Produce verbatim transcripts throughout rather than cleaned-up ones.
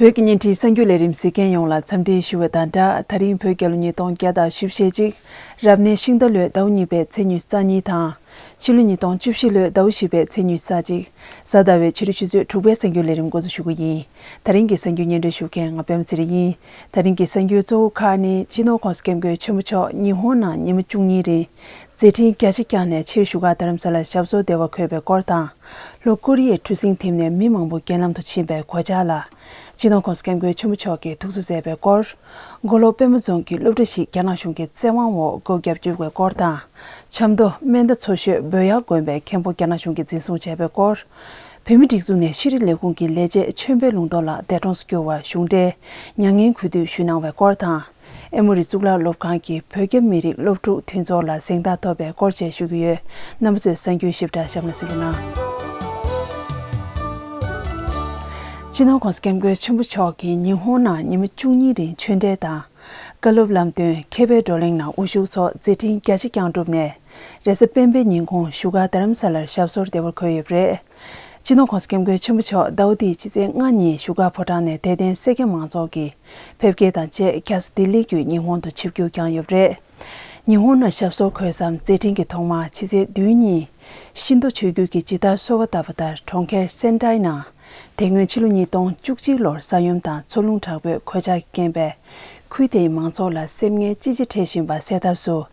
བོད་ཀྱི་བརྙན་འཕྲིན་གསར་འགྱུར་ལས་རིམ་གཟིགས་མཁན་ཡོངས་ལ་འཚམས་འདྲི་ཞུ་བ་དང་སྦྲགས། ད་རིང་བོད་རྒྱལ་ལོ་ཉིས་སྟོང་བརྒྱ་དང་བཞི་བཅུ་ཞེ་གཅིག་རབ་གནས་ཤིང་རྟ་ལོའི་ཟླ་བ་གཉིས་པའི་ཚེས་ཉི་ཤུ་རྩ་གཉིས་དང་། ཕྱི་ལོ་ཉིས་སྟོང་བཅུ་བཞི་ལོའི་ཟླ་བ་བཞི་པའི་ཚེས་ཉི་ཤུ་རྩ་གཅིག་གཟའ་ཟླ་བའི་ཕྱི་དྲོ་ཆུ་ཚོད་དྲུག་པའི་གསར་འགྱུར་ལས་རིམ་འགོ་འཛུགས་ཞུ་གི་ཡིན། ད་རིང་གི་གསར་འགྱུར་སྙན་སྒྲོན་ཞུ་མཁན་ང་པད་མ་ཚེ་རིང་ཡིན། ད་རིང་གི་གསར་འགྱུར་གཙོ་བོ་ཁག་ནི། སྤྱི་ནོར་༸གོང་ས་༸སྐྱབས་མགོན་ཆེན་པོ་མཆོག་ཉི་ཧོང་ནང་ཉི་མ་བཅུ་གཉིས་རིང་མཛད་འཕྲིན་རྒྱ་ཆེ་བསྐྱངས་ནས་ཕྱིར་བཞུགས་སྒར་རྡ་རམ་ས་ལར་ཞབས་སོར་བདེ་བར་འཁོད་པའི་སྐོར་དང་། ལྷོ་ཀོ་རི་ཡའི་གྲུ་གཟིངས་ཐིམ་ནས་མི་མང་པོ་རྐྱེན་ལམ་དུ་ཕྱིན་པའི་གོད་ཆག་ལ། སྤྱི་ནོར་༸གོང་ས་༸སྐྱབས་མགོན་ཆེན་པོ་མཆོག་གིས་ཐུགས་གསོ་མཛད་པའི་སྐོར། མགོ་ལོག་པད་མ་རྫོང་གི་སློབ་གྲྭ་ཞིག་རྒྱ་ནག་གཞུང་གི་བཙན་དབང་འོག་སྒོ་བརྒྱབ་བཅུག་པའི་སྐོར་དང་། ཆབ་མདོ་སྨན་རྟ་མཚོ་ཤོད་བོད་ཡར་དགོན་པའི་མཁན་པོ་རྒྱ་ནག་གཞུང་གིས་འཛིན་བཟུང་བྱས་པའི་སྐོར། བོད་མིའི་སྒྲིག་འཛུགས་ནས་ཤེས་རིག་ལས་ཁུངས་ཀྱི་ལས་བྱེད་ཆོས་འཕེལ་ལུང་རྟོགས་ལགས་འདས་གྲོངས་སུ་གྱུར་བར་གཞུང་འབྲེལ་མྱ་ངན་གུས་འདུད་ཞུས་གནང་བའི་སྐོར་དང་། ཨེ་མོ་རི་གཙུག་ལག་སློབ་ཁང་གི་བོད་རྒྱ་མི་རིགས་སློབ་ཕྲུག་མཐུན་ཚོགས་ལ་གཟེངས་རྟགས་ཐོབ་པའི་སྐོར་བཅས་ཞུ་གི་ཡོད། རྣམ་པ་ཚོས་གསར་འགྱུར་ཞིབ་ཕྲ་གཤམ་ལ་གཟིགས་རོགས་གནང་། སྤྱི་ནོར་༸གོང་ས་༸སྐྱབས་མགོན་ཆེན་པོ་མཆོག་གིས་ཉི་ཧོང་ནང་ཉི་མ་བཅུ་གཉིས་རིང་ཆོས་འབྲེལ་དང་། བཀའ་སློབ་ལམ་སྟོན། མཁས་པའི་བགྲོ་གླེང་ནང་དབུ་བཞུགས་སོགས་མཛད་འཕྲིན་རྒྱ་ཆེ་བསྐྱངས་གྲུབ་ནས། རེས་གཟའ་སྤེན་པའི་ཉིན་གུང་བཞུགས་སྒར་རྡ་རམ་ས་ལར་ཞབས་སོར་བདེ་བར་འཁོད་ཡོད་པ་རེད། སྤྱི་ནོར་༸གོང་ས་༸སྐྱབས་མགོན་ཆེན་པོ་མཆོག་ཟླ་བ་འདིའི་ཕྱི་ཚེས་ལྔ་ཉིན་བཞུགས་སྒར་ཕོ་བྲང་ནས་དད་ལྡན་སེར་སྐྱ་མང་ཚོགས་ཀྱི་ཕེབས་སྐྱེལ་དང་བཅས་རྒྱལ་ས་ལྡི་ལི་བརྒྱུད་ཉི་ཧོང་དུ་ཆིབས་བསྒྱུར་བསྐྱངས་ཡོད་པ་རེད། ཉི་ཧོང་ནང་ཞབས་སོར་འཁོད་མཚམས་མཛད་འཕྲིན་གྱི་ཐོག་མར་ཕྱི་ཚེས་བདུན་ཉིན། ཤིན་ཏོ་ཆོས་བརྒྱུད་ཀྱིས་ཇི་ལྟར་གསོལ་བ་བཏབ་པ་ལྟར་གྲོང་ཁྱེར་སེན་ཏྲའི་ནང་། དེ་སྔོན་ཕྱི་ལོ་ཉིས་སྟོང་བཅུ་གཅིག་ལོར་ས་ཡོམ་དང་མཚོ་རླུང་དྲག་པོས་གོད་ཆག་རྐྱེན་པས། ཁུལ་དེའི་མང་ཚོགས་ལ་སེམས་ངལ་ཅི་ཆེ་འཕྲད་བཞིན་པ་སེལ་ཐབས་སུ།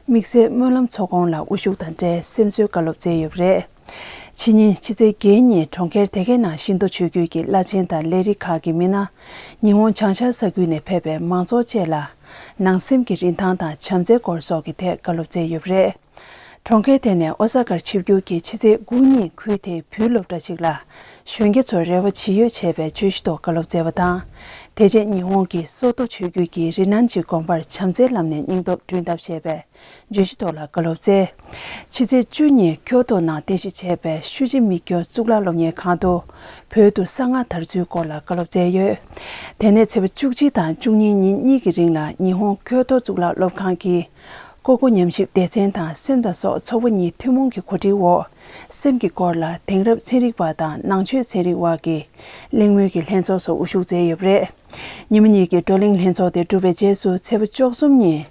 དམིགས་བསལ་སྨོན་ལམ་ཚོགས་ཁང་ལ་དབུ་བཞུགས་དང་འབྲེལ་སེམས་གསོའི་བཀའ་སློབ་སྩལ་ཡོད་པ་རེད། ཕྱི་ཉིན་ཕྱི་ཚེས་བརྒྱད་ཉིན་གྲོང་ཁྱེར་དེ་གའི་ནང་ཤིན་ཏོ་ཆོས་བརྒྱུད་ཀྱི་བླ་ཆེན་དང་ལས་རིགས་ཁག་གི་མི་སྣ། ཉི་ཧོང་བྱང་ཤར་ས་ཁུལ་ནས་ཕེབས་པའི་མང་ཚོགས་བཅས་ལ། ནང་སེམས་ཀྱི་རིན་ཐང་དང་བྱམས་བརྩེའི་སྐོར་སོགས་ཀྱི་ཐད་བཀའ་སློབ་སྩལ་ཡོད་པ་རེད། གྲོང་ཁྱེར་དེ་ནས་ཨོ་ས་ཀར་ཆིབས་བསྒྱུར་གྱིས་ཕྱི་ཚེས་དགུ་ཉིན་ཁུལ་དེའི་བོད་སློབ་གྲྭ་ཞིག་ལ། གཞོན་སྐྱེས་ཚོར་རེ་བ་ཇི་ཡོད་བྱས་པའི་བརྗོད་གཞི་ཐོག་བཀའ་སློབ་སྩལ་བ་དང་། དེ་རྗེས་ཉི་ཧོང་གི་སོ་ཏོ་ཆོས་བརྒྱུད་ཀྱི་རི་ནན་ཇི་དགོན་པར་བྱམས་བརྩེའི་ལམ་ནས་སྙིང་སྟོབས་བསྐྲུན་ཐབས་ཞེས་པའི་བརྗོད་གཞི་ཐོག་ལ་བཀའ་སློབ་སྩལ། ཕྱི་ཚེས་བཅུ་ཉིན་ཁྱོ་ཏོ་ནང་རྟེན་གཞི་བྱས་པའི་ཤུ་ཅི་མི་སྐྱོ་གཙུག་ལག་སློབ་གཉེར་ཁང་དུ། བོད་དུ་གསང་སྔགས་དར་ཚུལ་སྐོར་ལ་བཀའ་སློབ་སྩལ་ཡོད། དེ་ནས་ཚེས་པ་བཅུ་གཅིག་དང་བཅུ་གཉིས་ཉིན་གཉིས་ཀྱི་རིང་ལ་ཉི་ཧོང་ཁྱོ་ཏོ་གཙུག་ལག་སློབ་ཁང་གི། ཀོ་ཀོ་ཉམས་ཞིབ་སྡེ་ཚན་དང་སེམས་དང་སྲོག་ཚོགས་པ་གཉིས་ཐུན་མོང་གི་གོ་སྒྲིག་འོག་སེམས་ཀྱི་སྐོར་ལ་དེང་རབས་ཚན་རིག་པ་དང་ནང་ཆོས་ཚན་རིག་པ་གི་གླེང་མོལ་གྱི་ལྷན་ཚོགས་སུ་དབུ་བཞུགས་མཛད་ཡོད་པ་རེད། ཉི་མ་གཉིས་ཀྱི་བགྲོ་གླེང་ལྷན་ཚོགས་དེ་གྲུབ་པའི་རྗེས་སུ་ཚེས་པ་བཅུ་གསུམ་ཉིན།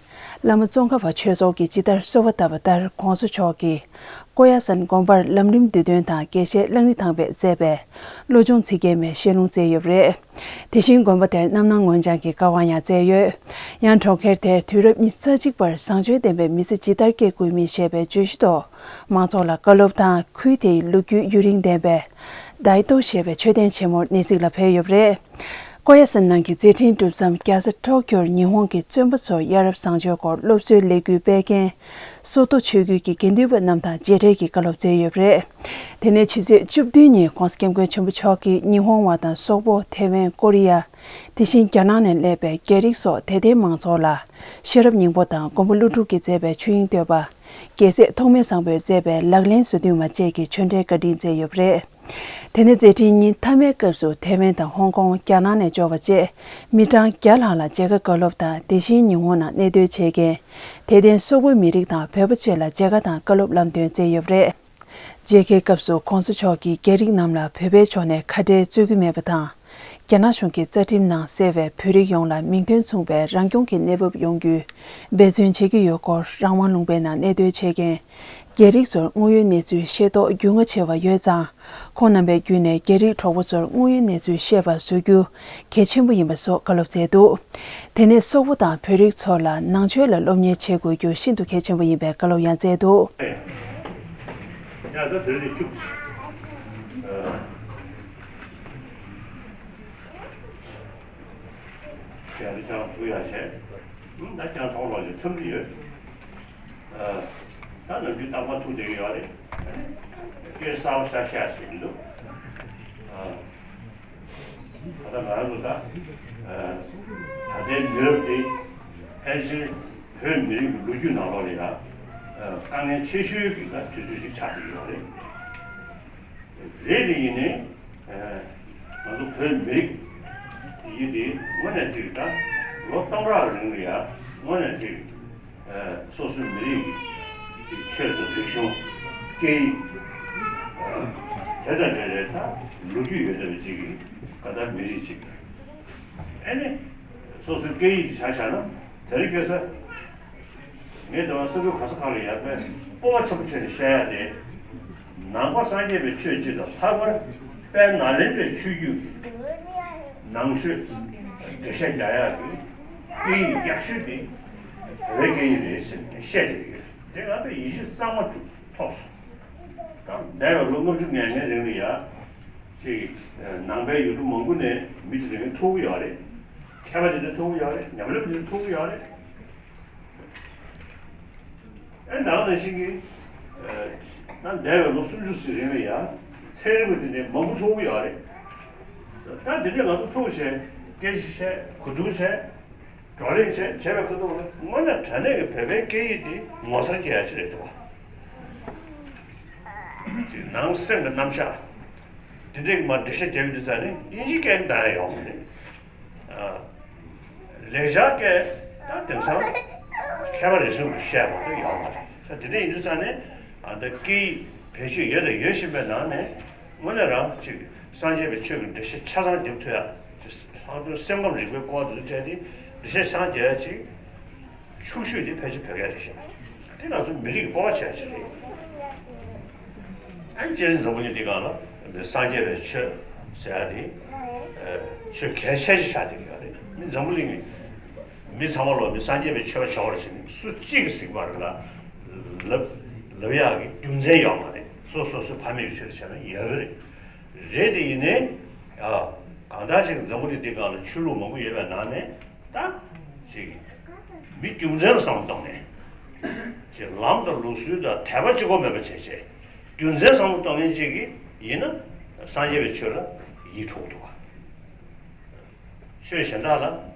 བླ་མ་ཙོང་ཁ་པ་ཆོས་ཚོགས་ཀྱིས་ཇི་ལྟར་གསོལ་བ་བཏབ་པ་ལྟར་༸གོང་ས་མཆོག་གིས་ཀོ་ཡ་སན་དགོན་པར་ལམ་རིམ་བསྡུས་དོན་དང་དགེ་བཤེས་གླང་རི་ཐང་པས་མཛད་པའི་བློ་སྦྱོང་ཚིག་བརྒྱད་མའི་བཤད་ལུང་སྩལ་ཡོད་པ་རེད། དེ་བཞིན་དགོན་པ་དེར་རྣམ་སྣང་ངོ་བྱང་གི་བཀའ་དབང་ཡང་སྩལ་ཡོད། ཡང་གྲོང་ཁྱེར་དེར་དུས་རབས་ཉི་ཤུ་རྩ་གཅིག་པར་བཟང་སྤྱོད་ལྡན་པའི་མི་ཚེ་ཇི་ལྟར་སྐྱེལ་དགོས་མིན་ཞེས་པའི་བརྗོད་གཞི་ཐོག་མང་ཚོགས་ལ་བཀའ་སློབ་དང་ཁུལ་དེའི་ལོ་རྒྱུས་ཡུན་རིང་ལྡན་པའི་ཌའི་ཏོ་ཞེས་པའི་མཆོད་རྟེན་ཆེན་མོར་གནས་གཟིགས་ལ་ཕེབས་ཡོད་པ་རེད། ཀོ་ཡ་སན་ནང་གི་མཛད་འཕྲིན་གྲུབ་མཚམས་རྒྱལ་ས་ཊོ་ཀྱོར་ཉི་ཧོང་གི་བཙོན་པ་ཚོར་ཡ་རབས་བཟང་སྤྱོད་སྐོར་སློབ་གསོའི་ལས་འགུལ་སྤེལ་མཁན་སོ་ཏོ་ཆོས་བརྒྱུད་ཀྱི་དགེ་འདུན་པ་རྣམས་དང་མཇལ་འཕྲད་ཀྱི་བཀའ་སློབ་སྩལ་ཡོད་པ་རེད། དེ་ནས་ཕྱི་ཚེས་བཅུ་བདུན་ཉིན་༸གོང་ས་༸སྐྱབས་མགོན་ཆེན་པོ་མཆོག་གིས་ཉི་ཧོང་བ་དང་སོག་པོ་ཐེ་ཝན་ཀོ་རི་ཡ། དེ་བཞིན་རྒྱ་ནག་ནས་སླེབས་པའི་རྒྱ་རིགས་སོགས་དད་ལྡན་མང་ཚོགས་ལ་ཤེས་རབ་སྙིང་པོ་དང་མགོན་པོ་ཀླུ་སྒྲུབ་ཀྱིས་མཛད་པའི་ཆོས་དབྱིངས་བསྟོད་པ། རྒྱལ་སྲས་ཐོགས་མེད་བཟང་པོས་མཛད་པའི་ལག་ལེན་བཟོ་བསྡུས་མ་བཅས་ཀྱི་ཆོས་འབྲེལ་བཀའ་དྲིན་སྩལ་ཡོད་པ་རེད། དེ་ནས་མཛད་འཕྲིན་ཉིན་མཐའ་མའི་སྐབས་སུ་ཐེ་ཝན་དང་ཧོང་ཀོང་། རྒྱ་ནག་ནས་འབྱོར་བ་བཅས་མི་གྲངས་བརྒྱ་ལྷག་ལ་མཇལ་ཁ་བཀའ་སློབ་དང་། དེ་བཞིན་ཉི་ཧོང་ནང་གནས་སྡོད་བྱེད་མཁན་དད་ལྡན་སོག་པོའི་མི་རིགས་དང་བོད་པ་བཅས་ལ་མཇལ་ཁ་དང་བཀའ་སློབ་ལམ་སྟོན་སྩལ་ཡོད་པ་རེད། མཇལ་ཁའི་སྐབས་སུ་༸གོང་ས་མཆོག་གིས་རྒྱ་རིགས་རྣམས་ལ་བོད་པའི་ཕྱོགས་ནས་ཁ་བྲལ་རྩོད་ཀྱི་མེད་པ་དང་། རྒྱ་ནག་གཞུང་གི་རྩ་ཁྲིམས་ནང་གསལ་བའི་བོད་རིགས་ཡོངས་ལ་མིང་དོན་མཚུངས་པའི་རང་སྐྱོང་གི་གནས་བབ་ཡོང་རྒྱུའི་འབད་བརྩོན་བྱེད་ཀྱི་ཡོད་སྐོར། རང་དབང་ལུང་པའི་ནང་གནས་སྡོད་བྱེད་མཁན་རྒྱ་རིགས་ཚོར་དངོས་ཡོད་གནས་ཚུལ་ཤེས་རྟོགས་རྒྱུས་མངའ་ཆེ་བ་ཡོད་ཙང་། ཁོང་རྣམ་པའི་བརྒྱུད་ནས་རྒྱ་རིགས་གྲོགས་པོ་ཚོར་དངོས་ཡོད་གནས་ཚུལ་ཤེས་པ་བཟོ་རྒྱུ་གལ་ཆེན་པོ་ཡིན་པ་སོགས་བཀའ་སློབ་སྩལ་འདུག་དེ་ནས་སོག་པོ་དང་བོད་རིགས་ཚོ་ལ་ནང་ཆོས་ལ་སློབ་གཉེར་བྱེད་དགོས་རྒྱུ་ཤིན་ཏུ་གལ་ཆེན་པོ་ཡིན་པའི་བཀའ་སློབ་ཡང་སྩལ་འདུག་ཡ་ད་དེ་ནི་ཁྱུག་ཅིག་ཡ་ད་ཀྱང་ཐུག་ཡ་བྱས། ད་ཀྱང་ཚོང་ལོག་ཅིག་འཚམས་ཀྱི་ཡོད། ད་ནམ་རྒྱུན་རྟག་པར་ཐུག་བསྡད་ཀྱི་ཡོད་རེད། སྐད་གསར་པ་ཤ་ཤ་ཟེར་གྱི་འདུག་ད་ལྟ་ང་རང་ཚོ་ད་ད་ལྟའི་མི་རབས་འདི་ཕལ་ཆེར་བོད་མི་རིགས་ཀྱི་ལོ་རྒྱུས་ནང་ལོགས་ལ་ཡང་དཀའ་ངལ་ཆེ་ཤོས་ཀྱི་ད་དུས་ཚོད་ཅིག་ཆགས་བསྡད་ཡོད་རེད། རེད་དེ་ཡིན་ནའི་ང་ཚོ་བོད་མི་རིགས་ཡིན་དེ་དངོས་གནས་ཅིག་ད་ལོ་སྟོང་ཕྲག་རིང་ལ་ཡང་དངོས་གནས་ཅིག་སོ་སོའི་མི་རིགས་ཀྱི་ཆོས་དང་རིག་གཞུང་སྐད་ཡིག་དེ་དང་འབྲེལ་བའི་ད་ལོ་རྒྱུས་ཡོད་བསྡད་པའི་ཅིག་གི་ད་ལྟ་མི་རིགས་ཅིག་ཨ་ནི་སོ་སོའི་སྐད་ཡིག་དེ་ཆ་བཞག་ན་དེ་རིང་ཁ་སང་ངས་དེ་བ་ས་ཁུལ་ག་ས་ག་ལ་ཡར་ཕེབས་སྤོབས་པ་ཆེན་པོ་བྱས་ནས་བཤད་ཡ་དེ། ནང་པ་སངས་རྒྱས་པའི་ཆོས་སྤྱི་དང་ལྷག་པར་དཔལ་ནཱ་ལེནྡྲའི་ཆོས་བརྒྱུད་ཀྱི་ནང་ཆོས་འགྲེལ་བཤད་རྒྱག་ཡག་གི་སྐད་ཡིག་ཡག་ཤོས་དེ་བོད་སྐད་ཡིག་རེད་ཟེར་ནས་བཤད་བསྡད་ཡོད། དེ་ང་ཚོ་ཡིད་ཆེས་གཙང་མ་ཐོབ་སོང་། ད་འདས་པའི་ལོ་ལྔ་བཅུ་ང་ལྔའི་རིང་ལ་ཡ་ཅིག་ནང་པའི་ཡུལ་གྲུ་མང་པོ་ནས་མི་དེ་རིང་ཐུག་གི་ཡོད་རེད། མཁས་པ་དེ་འདྲ་ཐུག་གི་ཡོད་རེད། ཉམས་ལེན་དེ་འདྲ་ཐུག་གི་ཡོད་རེད། ཨེ་ད་ག་ནང་བཞིན་གྱི་ཨ་ད་འདས་པའི་ལོ་སུམ་ཅུ་ཙམ་རིང་ལ་ཡ་ཚན་རིག་པ་དེ་འདྲའི་མང་པོ་ཐུག་གི་ཡོད་རེད། ད་དེ་འདྲའི་ང་ཚོ་ཐུག་བྱས་སྐད་ཆ་བཤད་གོ་བསྡུར་བྱས་བགྲོ་གླེང་བྱས་བྱས་པའི་ཁ་ཐུག་ལ་དངོས་གནས་དྲང་གནས་ཀྱི་བོད་པའི་སྐད་ཡིག་དེ་ངོ་མཚར་སྐྱེ་ཡ་ཅིག་རེད་འདུག་བ། ཅིག་ནང་སེམས་ཀྱི་རྣམ་གཞག་དེ་འདྲའི་མར་འགྲེལ་བཤད་རྒྱག་ཡོང་དུས་ཙ་ནས་དབྱིན་ཇིའི་སྐད་འདང་ཡ་ཡོང་གི་རེད། ལེགས་སྦྱར་སྐད་ད་དེང་སང་མཁས་པ་རེ་ཟུང་གིས་བཤད་མ་གཏོགས་ཡོད་མ་རེད། ས་དེ་འདྲ་ཡིན་དུས་ཙང་ནས་ཨ་ད་སྐད་ཡིག་བེད་སྤྱོད་ཡོད་དང་ཡོད་བཞིན་པའི་ནང་ནས་དངོས་གནས་རང་ཅིག་སངས་རྒྱས་པའི་ཆོས་ཀྱི་འགྲེལ་བཤད་ཆ་ཚང་རྒྱབ་ཐུབ་ཡ་ཅིག་ལྷག་དོན་སེམས་ཁམས་རིག་པའི་སྐོར་དེ་ཚོ་བྲལ་ཏེ་འགྲེལ་བཤད་ཆ་ཚང་རྒྱབ་ཡ་ཅིག་ཤུགས་ཤུགས་དེ་ཕལ་ཆེར་བོད་སྐད་རེད་ཤག་དེ་ང་ཚོ་མི་རིགས་ཀྱི་སྤོབས་པ་ཆེ་བ་ཅིག་རེད། ཨ་ནི་སྤྱིར་འཛམ་བུ་གླིང་འདི་སྒང་ལ་སངས་རྒྱས་པའི་ཆོས་ཟེར་ཡ་དེ་ཆོས་གལ་ཆེ་ཤོས་ཆགས་བསྡད་ཀྱི་ཡོད་རེད། མི་འཛམ་བུ་གླིང་གི་མི་ཚང་མ་ལོ་མི་སངས་རྒྱས་པའི་ཆོས་པ་བྱ་བར་བྱས་ནས་སུ་གཅིག་གིས་ཟིན་པ་རེད་ལ་ལབ་ལབ་ཡག་གི་རྒྱུ་མཚན་ཡོད་མ་རེད། སོ་སོ་སོའི་ཕ་མེས་ཀྱི་ཆོས་དེ་བྱས་ན་ཡོད་གི་རེད། རེད་དེ་ཡིན་ནའི་ཨ་གང་ལྟར་ཅིག་འཛམ་བུ་གླིང་འདི་སྒང་ལ་ཆོས་ལུགས་མང་པོ་ཡོད་པའི་ནང་ནས། ད་ཅིག་མི་རྒྱུ་མཚན་ལ་བསམ་བློ་གཏོང་ནས་ཅིག་ལམ་དང་ལུགས་སྲོལ་དང་དད་པ་གཅིག་པོ་མེད་པ་བྱས་བྱས་རྒྱུ་མཚན་བསམ་བློ་གཏོང་མཁན་ཅིག་གིས་ཡིན་ན་སངས་རྒྱས་པའི་ཆོས་ལ་ཡིད་འཕྲོག་འདུག་བ། ཆོས་གཞན་དག་ལ་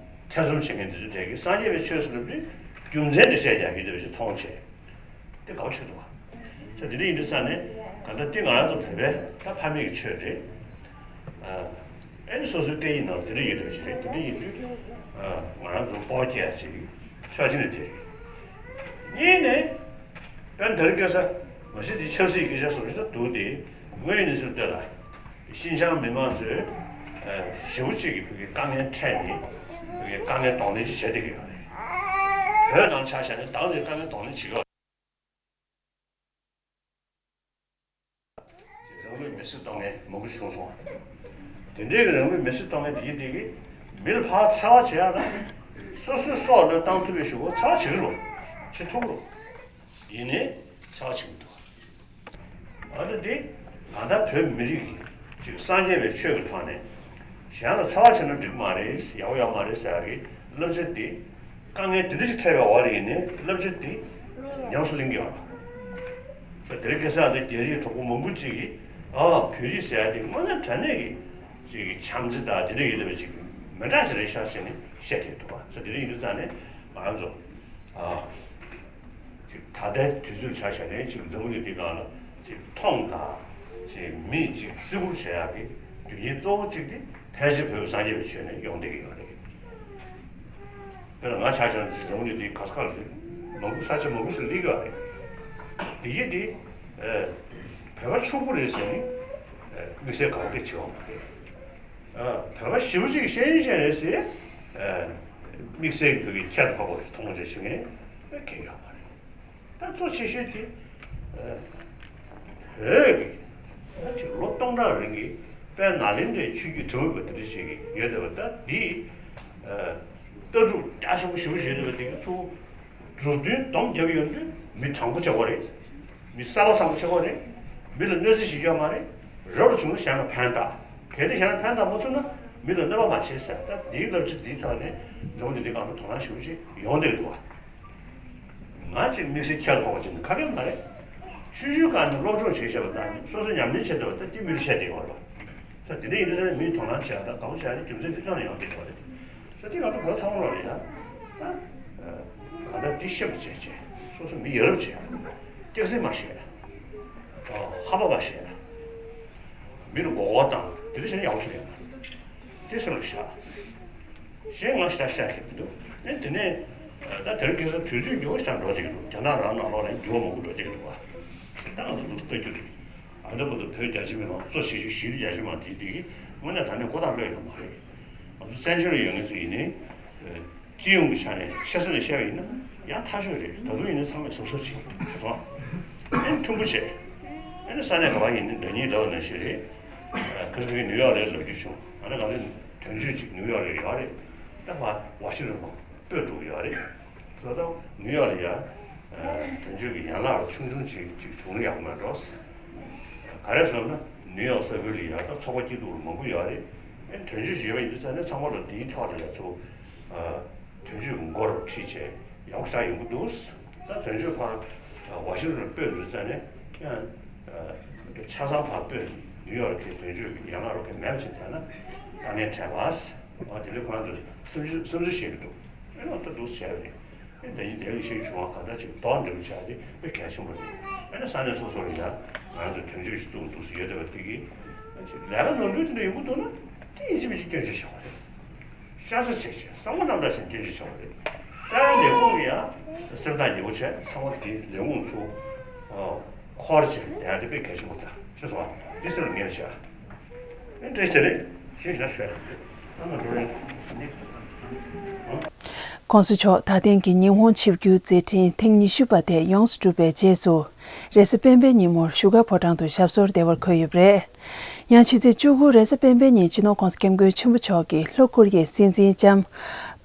ཐེ་ཚོམ་བྱེད་མཁན་དེ་ཚོ་གྲས་ཀྱིས་སངས་རྒྱས་པའི་ཆོས་ཟེར་ལབ་དུས་རྒྱུ་མཚན་འགྲེལ་བཤད་རྒྱག་རྒྱུ་དེ་བས་ཅིག་མཐོང་བྱས། དེ་དགའ་པོ་བྱེད་ཐུབ་པ། ས་དེ་འདྲ་ཡིན་དུས་ས་ནས་ག་འདྲ་དེ་ང་རང་ཚོ་བོད་པའི་ད་ཕ་མེས་ཀྱི་ཆོས་རེད། ཨ་ནི་སོ་སོའི་སྐད་ཡིག་ནང་དེ་འདྲ་ཡོད་བསྡད་པ་ཞིག་རེད། དེ་འདྲ་ཡིན་དུས་ང་རང་ཚོ་སྤོབས་པ་སྐྱེ་ཡ་ཅིག་ཕྱོགས་གཅིག་ནས་དེ་རེད། གཉིས་ནས་དཔལ་དེ་རིང་ཁ་སང་མ་གཞི་དེ་ཆབ་སྲིད་ཀྱི་སྐད་ཆ་བཟོ་གི་འདུག་སྟེ་དངོས་ཡོད་གནས་ཚུལ་ལྟོས་ལ་ཤིན་ཅང་མི་མང་ཚོས་ཞེ་པོ་ཅིག་གི་བོད་ཀྱི་དཀའ་ངལ་འཕྲད་ནས་བོད་ཀྱི་དཀའ་ངལ་གདོང་ལེན་ཅིག་བྱེད་བསྡད་ཀྱི་ཡོད་རེད། བོད་ནང་ཆ་བཞག་ནས་ད་ག་ནས་དཀའ་ངལ་གདོང་ལེན་བྱེད་ཀྱི་ཡོད་རེད། རང་ལུས་མེར་སྲེག་གཏོང་མཁན་མང་པོ་བྱུང་སོང་བ། དེ་འདྲའི་གི་རང་ལུས་མེར་སྲེག་གཏོང་མཁན་དེ་གྱད་དེ་གིས་མི་ལ་ཕར་འཚེ་བ་བྱེད་ཡག་དང་སོ་སོའི་སྲོག་བློས་བཏང་ཐུབ་པའི་གཞུག་གུ་འཚེ་བ་བྱེད་ཀྱི་རེད། བྱེད་ཐུབ་ཀྱི་རེད། ཡིན་ནའི་འཚེ་བ་བྱེད་མི་འདུག་ཨ་ནི་འདི་ང་ད་བོད་མི་རིགས་ཀྱི་ཅིག་སངས་རྒྱས་པའི་ཆོས་ཀྱི་ཐོག་ནས་གཞན་ལ་འཚེ་བ་བྱས་ན་འགྲིག་གི་མ་རེད། ཡག་པོ་ཡོད་མ་རེད་ཟེར་ཡག་གི་བསླབ་བྱ་འདི་དཀའ་ངལ་འདི་འདྲ་ཞིག་འཕྲད་པའི་འོག་ལ་ཡིན་ནའི་བསླབ་བྱ་འདི་ཉམས་སུ་ལེན་གྱི་ཡོད་རེད། ད་དེ་རིང་ཁ་སང་འདི་རྒྱ་རིགས་གྲོགས་པོ་མང་པོ་ཅིག་གིས་ཨ་བོད་རིགས་ཟེར་ཡག་འདི་དངོས་གནས་དྲང་གནས་ཀྱི་ཅིག་གི་བྱམས་བརྩེ་དང་དེ་འདྲ་ཡོད་བསྡད་པ་ཅིག་མི་འདྲ་ཞིག་རེད་ཤག་ཟེར་ནས་བཤད་བསྡད་འདུག་བ། ས་དེ་འདྲ་ཡིན་དུས་ཙང་ནས་ང་རང་ཚོ་ཨ། ཅིག་ད་ལྟའི་དུས་ཚོད་ཆ་བཞག་ནས་ཅིག་འཛམ་བུ་གླིང་འདི་སྒང་ལ་ཅིག་མཐོང་དང་ཅིག་མིས་ཅིག་བརྩི་བཀུར་བྱེད་ཡག་གི་རྒྱུ་རྐྱེན་གཙོ་བོ་གཅིག་དེ་ཕལ་ཆེར་བོད་ཀྱི་སངས་རྒྱས་པའི་ཆོས་ནས་ཡོང་བསྡད་ཀྱི་ཡོད་རེད། དཔེར་ན་ང་ཆ་བཞག་ན་ཅིག་འཛམ་བུ་གླིང་འདི་ག་ས་ག་ལ་མང་པོ་ས་ཆ་མང་པོ་ཞིག་སླེབས་ཀྱི་ཡོད་རེད། འདི་གྱད་འདི་བོད་པ་ཕྱུག་པོ་རེད་ཟེར་ནས་དམིགས་བསལ་དགའ་པོ་སྐད་ཆེ་བ་མ་རེད། བོད་པ་ཞེ་པོ་ཅིག་ཤེས་ཡོན་ཅན་རེད་ཟེར། དམིགས་བསལ་གྱི་ཁྱད་དུ་འཕགས་པ་ཞིག་མཐོང་ཆོས་བྱེད་མཁན་གང་ཡོད་མ་རེད། ད་གཙོ་ཆེ་ཤོས་དེ་བོད་ཀྱི་ད་ཅིག་ལོ་སྟོང་ཕྲག་རིང་གི་དཔལ་ནཱ་ལེནྡྲའི་ཆོས་བརྒྱུད་དྲི་མེད་པ་དེ་འདྲ་ཞིག་ཡོད་བསྡད་པ། ད་འདི་ལྟ་གྲུབ་རྒྱ་ཆེན་པོ་ཞེ་པོ་ཞིག་ཡོད་བསྡད་པ་དེ་གི་ཚུར་མཛུབ་སྟོན་སྡོམ་རྒྱབ་ཡོང་དུས་མི་དྲང་པོ་ཆགས་པ་རེད། མི་གསར་པ་བཟང་པོ་ཆགས་པ་རེད། མི་ལ་གནོད་འཚེ་བྱེད་རྒྱུ་མ་རེད། རབ་ལ་བྱུང་ན་གཞན་ལ་ཕན་བཏགས། གལ་ཏེ་གཞན་ལ་ཕན་བཏགས་མ་ཐུབ་ན་མི་ལ་གནོད་པ་མ་བྱེད་ཟེར། ད་འདིའི་བསླབ་བྱ་འདིའི་ཐོག་ནས་འཛམ་བུ་གླིང་འདི་སྒང་ལ་དོ་སྣང་ཞེ་པོ་ཅིག་ཡོང་བསྡད་འདུག་བ། ང་ཅིག་དམིགས་བསལ་ཁྱད་དུ་འཕགས་པ་ཅིག་ནི་ག་གེ་མ་རེད། ཆུང་ཆུང་སྒང་ནས་སློབ་སྦྱོང་བྱེད་བྱས་པ་དང་སོ་སོ་ཉམས་ལེན་བྱེད་བསྡད་པ་ད་འདི་མི་ལ་བཤད་བསྡད་ཡོད་རེད་བ། ད་འདི་འདྲ་ཡིན་དུས་ཙང་ནས་མིས་དོ་སྣང་བྱེད་ཡག་དང་དགའ་པོ་བྱེད་ཡག་དེ་རྒྱུ་མཚན་འདི་ཐོག་ནས་ཡོང་བསྡད་ཡོད་རེད། ས་དེ་ང་ཚོ་བོད་ཚང་མ་ལོག་ལ་ཡ། ད་ང་ད་འདི་ཤེས་པ་བྱས་བྱས་སོ་སོ་མི་ཡ་རབས་བྱས། སྐྱག་རྫུན་མ་བཤད། ཧ་པ་མ་བཤད། མི་ལ་མགོ་སྐོར་བཏང་དེ་འདྲ་བྱས་ན་ཡག་པོ་ཞིག་རེད། དེ་སེམས་ལ་བཞག་གཞན་ང་ཤ་ཤ་ཤེས་ཀྱི་འདུག་ཨེ་དེ་ནས་ད་དེ་རིང་ཁ་སང་དུས་ཚོད་མགྱོགས་ཤིག་འགྲོ་བསྡད་ཀྱི་འདུག་རྒྱ་ནག་རང་ནང་ལོགས་ལ་འགྱུར་བ་མང་པོ་འགྲོ་བསྡད་ཀྱི་འདུག་བ། ད་ང་ཚོ་འདུག་ལྟ་རྒྱུ་རེད། ཨ་ད་བར་དུ་བོད་རྒྱ་ཆེ་མི་མང་གཙོ་བྱེད་རྒྱུ་གཞིས་ལུས་རྒྱ་ཆེ་མི་མང་དེ་དེ་གི་དངོས་གནས་དྲང་གནས་ཀོ་ཐག་ལྷོད་ཡོད་མ་རེད། ང་ བཙན་བྱོལ་ཡོད་མཁན་ཚོ་ཡིན་ནའི་སྤྱི་ཡོངས་ཀྱི་ཆ་ནས་ཆེ་ས་ནས་བཤད་པ་ཡིན་ན་ཡང་ཐག་ཆོད་རེད། ད་དུང་ཡིན་ན་ཚང་མས་གཟབ་གཟབ་བྱེད་དགོས་སོང་། ཨ་ནི་མཐུན་པོ་བྱས། ཨ་ནི་ས་གནས་ག་པར་ཡིན་ནའི་ཟླ་ཉིན་ཟླ་བ་ནང་བཞིན་རེད། ཁ་སང་ཉིན་ནིའུ་ཡོག་ལ་ལབ་རྒྱུ་བྱུང་། ཨ་ནི་ག་ལེ་དོན་གཅོད་ཅིག་ནིའུ་ཡོག་ལ་ཡོད་རེད། ད་ཕར་ཝ་ཤིང་ཊོན་ལ་སྤོས་འགྲོ་གི་ཡོད་རེད། ཟེར་ད་ནིའུ་ཡོག་ལ་ཡ་དོན་གཅོད་ཀྱི་ཡན་ལག་ཆུང་ཆུང་ཅིག་ཅིག་བྱུང་ན་ཡག་པོ་མེད་འགྲོ། ག་རེ་ཟེར་ན་ནིའུ་ཡོག་ས་ཁུལ་ལ་ཡ་ད་ཚོགས་པ་སྐྱིད་སྡུག་མང་པོ་ཡོད་རེད། ཨེ་དོན་གཅོད་ཅིག་ཡོད་པ་ཡིན་དུས་ཙང་ནས་ཚང་མ་ལ་དེའི་ཐོག་ལ་ཡ་ཚུར་དོན་གཅོད་ཀྱི་མགོར་ཁྲིད་བྱས་ཡག་པོ་ཞེ་དྲག་ཡོང་གི་འདུག་ད་དོན་གཅོད་ཕར་ཝ་ཤིང་ཊོན་ལ་སྤོས་འགྲོ་ཙང་ནས་ཡང་ཆ་ཚང་ཕར་སྤོས་ནིའུ་ཡོག་གི་དོན་གཅོད་ཀྱི་ཡན་ལག་རུ་ཁག་མེད་པ་ཅིག་བྱས་ན་དཀའ་ངལ་འཕྲད་པ། ཨ་དེ་ལས་ཁོ་རང་ཚོ་སེམས་ཤུགས་སེམས་ཤུགས་བཤད་ཀྱི་འདུག་ཨེ་ད་འདུག་བྱས་པ་རེད། ཨེ་ད་ཡིན་དེ་ལ་ཤེས་བྱུང་བ་ག་འདྲ་ཅིག་རྡོག་འགྲེལ་བྱ་དེ་དཔེ་གལ་ཆེན་པོ་རེད། ཨེ་ན་ས་གནས་སོ་སོ་ལ་ཡ་ང་ཚོ་དོན་གཅོད་ཅིག་བཙུགས་འདུག་སེ་ཡོད་བསྡད་པ་དེ་གིས་ཨེ་ཅིག་ལས་ཀ་ནོར་འཁྲུལ་དེ་འདྲ་ཡོང་གི་འདུག་ན་དེ་ཡིན་གཅིག་མིན་གཅིག་སྐྱོན་བརྗོད་བྱ་བ་རེད། ཤ་ཚ་བྱས་བྱས་བསམ་བློ་རྣམ་དག་བྱས་སྐྱོན་བརྗོད་བྱ་བ་རེད། ད་ཡང་ལས་ཁུངས་ཀྱི་ཡང་སེམས་ཐག་ཉེ་པོ་བྱས་ཚང་མ་དེ་ལས་ཁུངས་ཚོ་འཁོར་བྱས་ཡང་དེ་དཔེ་གལ་ཆེན་པོ་ད་ཤེས་སོང་བ་འདི་སེམས་ལ་ངེས་བྱ། ཨེ་འདྲ་ཞིག་རེད། ཤེས་བཞག་ཤོད། ཨ་ན་འགྲོ་རན། གོང་ས་མཆོག་ད་ཐེངས་ཀྱི་ཉི་ཧོང་ཆིབས་བསྒྱུར་མཛད་འཕྲིན་ཐེངས་ཉི་ཤུ་པ་དེ་ཡོངས་སུ་གྲུབ་པའི་རྗེས་སུ། རེས་གཟའ་སྤེན་པའི་ཉིན་མོར་བཞུགས་སྒར་ཕོ་བྲང་དུ་ཞབས་སོར་བདེ་བར་འཁོད་ཡོད་པ་རེད། ཡང་ཕྱི་ཚེས་བཅུ་དགུ་རེས་གཟའ་སྤེན་པའི་ཉིན་སྤྱི་ནོར་༸གོང་ས་༸སྐྱབས་མགོན་ཆེན་པོ་མཆོག་གིས་ལྷོ་ཀོ་རི་ཡའི་སྲིད་འཛིན་ལྕམ་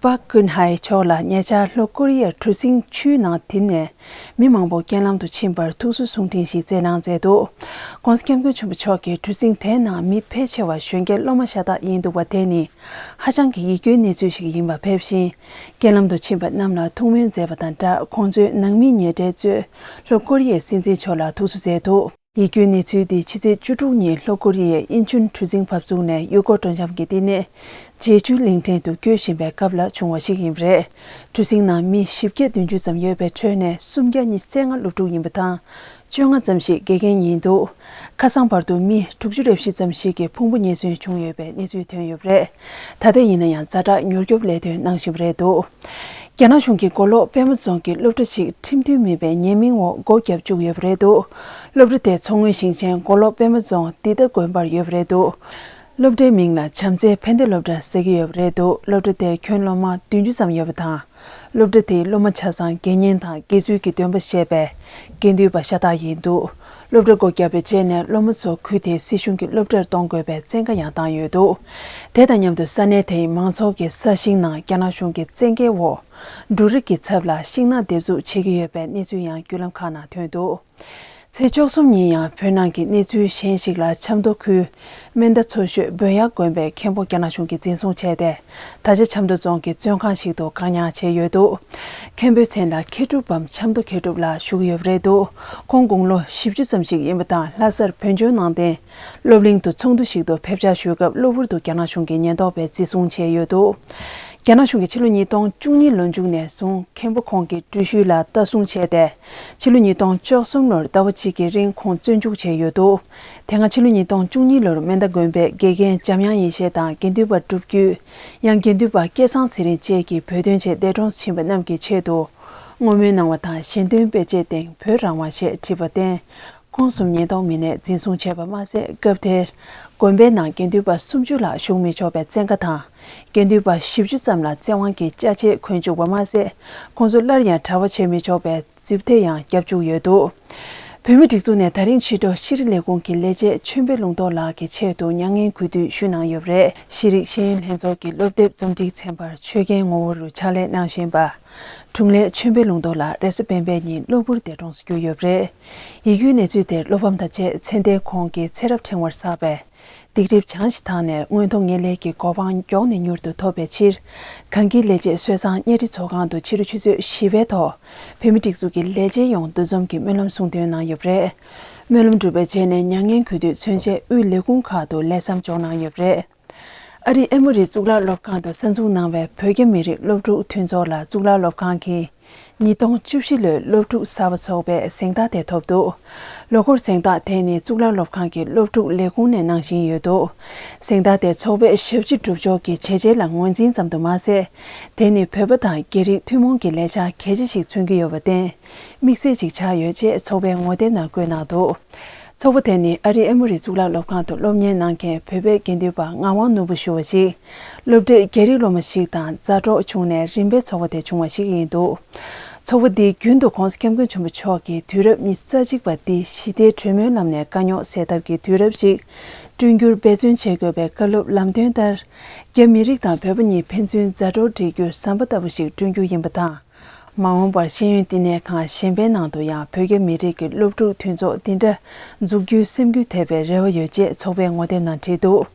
པག་ཀུན་ཧའེ་མཆོག་ལ་ཉེ་ཆར་ལྷོ་ཀོ་རི་ཡའི་གྲུ་གཟིངས་ཆུའི་ནང་དེད་ནས་མི་མང་པོ་རྐྱེན་ལམ་དུ་ཕྱིན་པར་ཐུགས་གསོ་གསུང་འཕྲིན་ཞིག་བསྩལ་གནང་མཛད་འདུག ༸གོང་ས་༸སྐྱབས་མགོན་ཆེན་པོ་མཆོག་གིས་གྲུ་གཟིངས་དེའི་ནང་མི་ཕལ་ཆེ་བ་གཞོན་སྐྱེས་སློབ་མ་ཤ་སྟག་ཡིན་འདུག་པ་དེ་ནི་ཧ་ཅང་གི་ཡིད་སྐྱོའི་གནས་ཚུལ་ཞིག་ཡིན་པ་ཕེབས་ཤིང་། རྐྱེན་ལམ་དུ་ཕྱིན་པ་རྣམས་ལ་ཐུགས་སྨོན་མཛད་པ་དང་སྦྲགས་ཁོང་ཚོའི་ནང་མིའི་ཉེ་གྲས་གཙོས་ལྷོ་ཀོ་རི་ཡའི་སྲིད་འཛིན་མཆོག་ལ་ཐུགས་གསོ་མཛད་འདུག་ཡིད་སྐྱོའི་གནས་ཚུལ་འདི་ཕྱི་ཚེས་བཅུ་དྲུག་ཉིན་ལྷོ་ཀོ་རི་ཡའི་ཨིན་ཆུན་གྲུ་གཟིངས་བབས་ཚུགས་ནས་ཡུལ་སྐོར་སྤྲོ་འཆམ་གྱི་བསྟི་གནས་ཇེ་ཆུ་གླིང་ཕྲན་དུ་སྐྱོད་བཞིན་པའི་སྐབས་ལ་བྱུང་བ་ཞིག་ཡིན་པ་རེད། གྲུ་གཟིངས་ནང་མི་བཞི་བརྒྱ་བདུན་ཅུ་ཙམ་ཡོད་པའི་ཁྲོད་ནས་སུམ་བརྒྱ་ཉི་ཤུ་རྩ་ལྔ་སློབ་ཕྲུག་ཡིན་པ་དང་། བཅོ་ལྔ་ཙམ་ཞིག་དགེ་རྒན་ཡིན་འདུག་ཁ་སང་བར་དུ་མི་དྲུག་ཅུ་རེ་བཞི་ཙམ་ཞིག་གི་ཕུང་པོ་རྙེད་སོན་བྱུང་ཡོད་པའི་གནས་ཚུལ་ཐོན་ཡོད་པ་རེད། ད་ལྟ་ཡིན་ན་ཡང་ཛ་དྲག་མྱུར་སྐྱོབ་ལས་དོན་གནང་བཞིན་པ་རེད་འདུག་རྒྱ་ནག་གཞུང་གིས་མགོ་ལོག་པད་མ་རྫོང་གི་སློབ་གྲྭ་ཞིག་ཁྲིམས་མཐུན་མིན་པའི་ཉེས་མིང་འོག་སྒོ་བརྒྱབ་བཅུག་ཡོད་པ་རེད་འདུག་སློབ་གྲྭ་དེ་མཚོ་སྔོན་ཞིང་ཆེན་མགོ་ལོག་པད་མ་རྫོང་འདི་ལྟ་དགོན་པར་ཡོད་པ་རེད་འདུག་སློབ་གྲྭའི་མིང་ལ་བྱམས་བརྩེའི་ཕན་བདེ་སློབ་གྲྭ་ཟེར་གྱི་ཡོད་པ་རེད་འདུག་སློབ་གྲྭ་དེར་ཁྱོན་སློབ་མ་བདུན་ཅུ་ཙམ་ཡོད་པ་དང་། སློབ་གྲྭ་དེའི་སློབ་མ་ཆ་ཚང་དགེ་བསྙེན་དང་དགེ་ཚུལ་གྱི་འདོན་པ་བཤད་པའི་དགེ་འདུན་པ་ཤ་སྟག་ཡིན་འདུག་སློབ་གྲྭ་སྒོ་བརྒྱབ་པའི་རྗེས་ནས་སློབ་མ་ཚོ་ཁུལ་དེའི་སྲིད་གཞུང་གི་སློབ་གྲྭར་གཏོང་དགོས་པའི་བཙན་བཀའ་ཡང་བཏང་ཡོད་འདུག་དེ་དང་མཉམ་དུ་ས་གནས་དེའི་མང་ཚོགས་ཀྱི་ས་ཞིང་ནང་རྒྱ་ནག་གཞུང་གི་བཙན་འགེལ་འོག་འབྲུ་རིགས་ཀྱི་ཚབ་ལ་ཤིང་ནགས་འདེབས་འཛུགས་བྱེད་ཀྱི་ཡོད་པའི་གནས་ཚུལ་ཡང་བརྒྱུད་ལམ་ཁག་ནང་ཐོན་འདུག་ཚེས་བཅུ་གསུམ་ཉིན་ཡང་བོད་ནང་གི་གནས་ཚུལ་གཞན་ཞིག་ལ་ཆབ་མདོ་ཁུལ་སྨན་ཟླ་མཚོ་ཤོད་བོན་གཡག་དགོན་པའི་མཁན་པོ་རྒྱ་ནག་གཞུང་གིས་འཛིན་བཟུང་བྱས་ཏེ། ད་ཆ་ཆབ་མདོ་རྫོང་གི་བཙོན་ཁང་ཞིག་ཏུ་བཀག་ཉར་བྱས་ཡོད་འདུག་མཁན་པོའི་མཚན་ལ་མཁས་གྲུབ་བམ་ཆབ་མདོ་མཁས་གྲུབ་ལགས་ཞུ་གི་ཡོད་པ་རེད་འདུག་ཁོང་དགུང་ལོ་བཞི་བཅུ་ཙམ་ཞིག་ཡིན་པ་དང་ལྷ་སར་བོད་ལྗོངས་ནང་བསྟན་སློབ་གླིང་དུ་ཚོགས་འདུ་ཞིག་ཏུ་ཕེབས་ཕྱག་ཞུ་སྐབས་གློ་བུར་དུ་རྒྱ་ནག་གཞུང་གིས་ཉེན་རྟོག་པས་འཛིན་བཟུང་བྱས་ཡོད་འདུག་རྒྱ་ནག་གཞུང་གིས་ཕྱི་ལོ་ཉིས་སྟོང་བཅུ་གཉིས་ལོ་མཇུག་ནས་བཟུང་མཁན་པོ་ཁོང་གི་འགྲུལ་བཞུད་ལ་ལྟ་སྲུང་བྱས་ཏེ། ཕྱི་ལོ་ཉིས་སྟོང་བཅུ་གསུམ་ལོར་ཟླ་བ་གཅིག་གི་རིང་ཁོང་བཙོན་འཇུག་བྱས་ཡོད་འདུག་དེ་སྔ་ཕྱི་ལོ་ཉིས་སྟོང་བཅུ་གཉིས་ལོར་སྨན་ཟླ་དགོན་པའི་དགེ་རྒན་འཇམ་དབྱངས་ཡེ་ཤེས་དང་དགེ་འདུན་པ་སྒྲུབ་བརྒྱུད། ཡང་དགེ་འདུན་པ་སྐལ་བཟང་ཚེ་རིང་བཅས་ཀྱིས་བོད་དོན་ཆེད་འདས་གྲོངས་ཕྱིན་པ་རྣམས་ཀྱི་ཆེད་དུ་བསྔོ་སྨོན་གནང་བ་དང་ཞལ་འདོན་དཔེ་ཆའི་སྟེང་བོད་རང་དབང་ཞེས་བྲིས་པ་བསྟན། ཁོང་གསུམ་ཉེན་རྟོག་མི་སྣས་འཛིན་བཟུང་བྱས་པ་མ་ཟད། སྐབས་དེར་དགོན་པའི་ནང་དགེ་འདུན་པ་སུམ་ཅུ་ལྷག་ཞུགས་མི་ཆོག་པའི་བཙན་བཀའ་དང་། དགེ་འདུན་པ་བཞི་བཅུ་ཙམ་ལ་བཙན་དབང་གིས་ཅ་ཆས་གོན་བཅུག་པ་མ་ཟད། ཁོང་ཚོ་སླར་ཡང་གྲྭ་པ་བྱེད་མི་ཆོག་པའི་རྫུ་འཕྲུལ་ཡང་བརྒྱབ་བཅུག་ཡོད་འདུག་བོད་མིའི་སྒྲིག་འཛུགས་ནས་ད་རིང་ཕྱི་དྲོ་ཤེས་རིག་ལས་ཁུངས་ཀྱི་ལས་བྱེད་ཆོས་འཕེལ་ལུང་རྟོགས་ལགས་ཀྱི་ཆེད་དུ་མྱ་ངན་གུས་འདུད་ཞུས་གནང་ཡོད་པ་རེད། ཤེས་རིག་ཤེས་ཡོན་ལྷན་ཚོགས་ཀྱི་སློབ་དེབ་རྩོམ་སྒྲིག་ཚན་པར་ཆོས་རྒྱལ་ངོ་བོ་རུ་ཕྱག་ལས་གནང་བཞིན་པ། དྲུང་ལས་ཆོས་འཕེལ་ལུང་རྟོགས་ལགས་རེས་གཟའ་སྤེན་པའི་ཉིན་གློ་བུར་འདས་གྲོངས་སུ་གྱུར་ཡོད་པ་རེད། ཡིད་སྐྱོའི་གནས་ཚུལ་དེར་བློ་ཕམ་དང་བཅས་མཚན་ལྡན་ཁོང་གི་ཚེ་རབས་ཕྲེང་བར་བསགས་པའི་སྡིག་སྒྲིབ་བྱང་ཞིང་དག་ནས་མངོན་མཐོ་ངེས་ལེགས་ཀྱི་གོ་འཕང་མགྱོགས་ནས་མྱུར་དུ་ཐོབ་པའི་ཕྱིར། གངས་སྐྱིད་ལས་བྱེད་སྲོལ་བཟང་གཉའ་ཁྲི་ཚོགས་ཁང་དུ་ཕྱི་དྲོ་ཆུ་ཚོད་བཞི་པའི་ཐོག་བོད་མིའི་སྒྲིག་འཛུགས་ཀྱི་ལས་བྱེད་ཡོངས་འདུ་འཛོམས་ཀྱིས་སྨོན་ལམ་གསུང་འདོན་གནང་ཡོད་པ་རེད། སྨོན་ལམ་གྲུབ་པའི་རྗེས་ནས་མྱ་ངན་གུས་འདུད་མཚོན་ཆེད་དབུས་ལས་ཁུངས་ཁག་ཏུ་ལས་མཚམས་འཇོག་གནང་ཡོད་པ་རེད། ཨ་རིའི་ཨེ་མོ་རི་གཙུག་ལག་སློབ་ཁང་དུ་གསར་འཛུགས་གནང་བའི་བོད་རྒྱ་མི་རིགས་སློབ་ཕྲུག་མཐུན་ཚོགས་ལ་གཙུག་ལག་སློབ་ཁང་གིས་ཉིས་སྟོང་བཅུ་བཞི་ལོའི་སློབ་ཕྲུག་གསར་པ་ཚོགས་པའི་གཟེངས་རྟགས་དེ་ཐོབ་འདུག་ལོ་འཁོར་གཟེངས་རྟགས་དེ་ནི་གཙུག་ལག་སློབ་ཁང་གི་སློབ་ཕྲུག་ལས་ཁུངས་ནས་གནང་བཞིན་ཡོད་འདུག་གཟེངས་རྟགས་དེ་ཚོགས་པའི་ཞབས་ཕྱི་སྒྲུབ་ཕྱོགས་ཀྱི་བྱས་རྗེས་ལ་ངོས་འཛིན་ཙམ་དུ་མ་ཟད། དེ་ནི་བོད་པ་དང་རྒྱ་རིགས་ཐུན་མོང་གི་ལས་འཆར་གལ་ཆེ་ཞིག་མཚོན་གྱི་ཡོད་པར་བརྟེན། དམིགས་བསལ་ཞིག་ཆགས་ཡོད་ཅེས་ཚོགས་པའི་ངོ་དེབ་ནང་བཀོད་གནང་འདུག་ཚོགས་པ་དེ་ནི་ཨ་རིའི་ཨེ་མོ་རི་གཙུག་ལག་སློབ་ཁང་དུ་སློབ་གཉེར་གནང་མཁན་བོད་པའི་དགེ་འདུན་པ་ངག་དབང་ནོར་བུ་ཞུ་བ་ཞིག་སློབ་གྲྭའི་རྒྱ་རིགས་སློབ་མ་ཞིག་དང་མཛའ་གྲོགས་བྱུང་ནས་རིམ་པས་ཚོགས་པ་དེ་བྱུང་བ་ཞིག་ཡིན་འདུག་ཚོགས་པ་འདིས་རྒྱུན་དུ་༸གོང་ས་༸སྐྱབས་མགོན་ཆེན་པོ་མཆོག་གིས་དུས་རབས་ཉི་ཤུ་རྩ་གཅིག་པ་འདི་ཞི་བདེའི་གྲོས་མོལ་ལམ་ནས་དཀའ་རྙོག་སེལ་ཐབས་ཀྱི་དུས་རབས་ཤིག་བསྐྲུན་རྒྱུར་འབད་བརྩོན་བྱེད་དགོས་པའི་བཀའ་སློབ་ལམ་སྟོན་ལྟར། རྒྱ་མི་རིགས་དང་བོད་པ་གཉིས་ཕན་ཚུན་མཛའ་གྲོགས་སྒྲིག་རྒྱུར་ཟམ་པ་ལྟ་བུ་ཞིག་བསྐྲུན་རྒྱུ་ཡིན་པ་དང་། མ་འོངས་པར་ཤེས་ཡོན་བསྟི་གནས་ཁང་གཞན་པའི་ནང་དུ་ཡང་བོད་རྒྱ་མི་རིགས་ཀྱི་སློབ་ཕྲུག་མཐུན་ཚོགས་འདི་འདྲ་འཛུགས་རྒྱུའི་སེམས་འགུལ་ཐེབས་པའི་རེ་བ་ཡོད་ཅེས་ཚོགས་པའི་ངོ་དེབ་ནང་བྲིས་འདུག་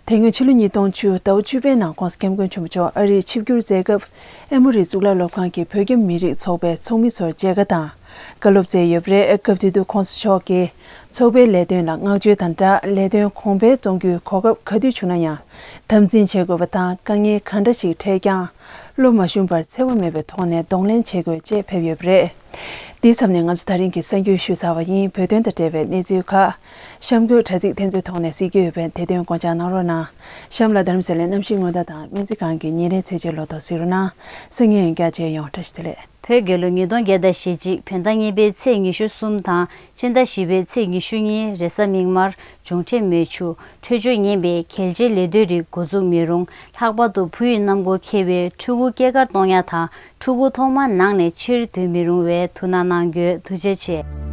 དེ་སྔོན་ཕྱི་ལོ་ཉིས་སྟོང་བཅུ་ཟླ་བ་བཅུ་པའི་ནང་༸གོང་ས་༸སྐྱབས་མགོན་ཆེན་པོ་མཆོག་ཨ་རིར་ཆིབས་བསྒྱུར་མཛད་སྐབས་ཨེ་མོ་རི་གཙུག་ལག་སློབ་ཁང་གི་བོད་རྒྱ་མི་རིགས་ཚོགས་པའི་ཚོགས་མི་ཚོར་མཇལ་ཁ་དང་བཀའ་སློབ་སྩལ་ཡོད་པ་རེད། སྐབས་དེ་དུས་༸གོང་ས་མཆོག་གིས་ཚོགས་པའི་ལས་དོན་ལ་བསྔགས་བརྗོད་དང་སྦྲགས་ལས་དོན་གོང་འཕེལ་གཏོང་རྒྱུའི་གོ་སྐབས་ག་དུས་བྱུང་ན་ཡང་དམ་འཛིན་བྱེད་དགོས་པ་དང་། དཀའ་ངལ་གང་འདྲ་ཞིག་འཕྲད་ཀྱང་། བློ་མ་ཞུམ་པར་འཚེ་བ་མེད་པའི་ཐོག་ནས་གདོང་ལེན་བྱེད་དགོས་ཅེས་ཕེབས་ཡོད་པ་རེད། འདིའི་མཚམས་ནས་ང་ཚོ་ད་རིང་གི་གསར་འགྱུར་ཞུས་ཚར་བ་ཡིན། བོད་དོན་དང་འབྲེལ་བའི་གནས་ཚུལ་ཁག་གཤམ་འཁོད་དྲ་ཚིགས་དེ་ཚོའི་ཐོག་ནས་གཟིགས་རྒྱུ་ཡོད་པས་དེ་དོན་དགོངས་འཇགས་གནང་རོགས་གནང་། གཤམ་ལ་རྡ་རམ་ས་ལའི་གནམ་གཤིས་སྔོན་བརྡ་དང་སྨན་རྩིས་ཁང་གི་ཉིན་རེའི་ཚེས་ཆའི་ལོ་ཐོ་གཟིགས་རོགས་གནང་། སང་ཉིན་ཡང་བསྐྱར་མཇལ་ཡོང་། བཀྲ་ཤིས་བདེ་ལེགས། བོད་རྒྱལ་ལོ་ཉིས་སྟོང་བརྒྱ་དང་ཞེ་གཅིག་བོད་ཟླ་གཉིས་པའི་ཚེས་ཉི་ཤུ་གསུམ་དང་ཕྱི་ཟླ་བཞི་པའི་ཚེས་ཉི་ཤུ་གཉིས། རེས་གཟའ་མིག་དམར། འབྱུང་འཕྲོད་མེ་ཆུ། འཕྲོད་སྦྱོར་ངན་པའི་གལ་ཆེའི་ལས་དོན་རིགས་འགོ་འཛུགས་མི་རུང་། ལྷག་པར་དུ་བོད་ཡུལ་གནམ་སྒོ་འཁེལ་བའི་ཕྲུ་གུ་སྐྱེས་སྐར་གཏོང་ཡ་དང་ཕྲུ་གུ་ཐོག་མར་ནང་ནས་ཕྱིར་འདོན་མི་རུང་བའི་ཐུགས་སྣང་གནང་རྒྱུ། ཐུགས་རྗེ་ཆེ།